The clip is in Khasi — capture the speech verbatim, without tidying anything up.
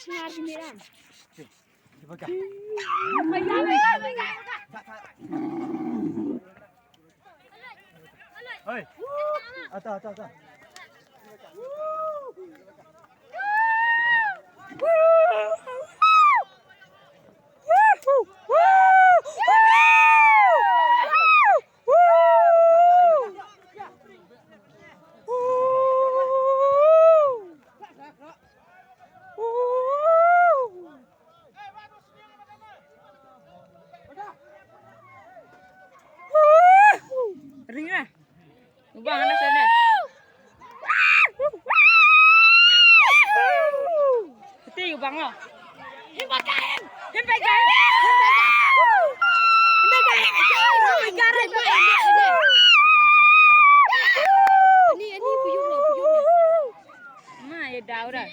Ngar di medan. Hey. Ata, ata, ata. Ring lah. Ubang, anas anas. Peti ubang lo. Him pagain. Him pagain. Him pagain. Ani, ani, puyung lo, puyung lo. Ma, ya daw dah.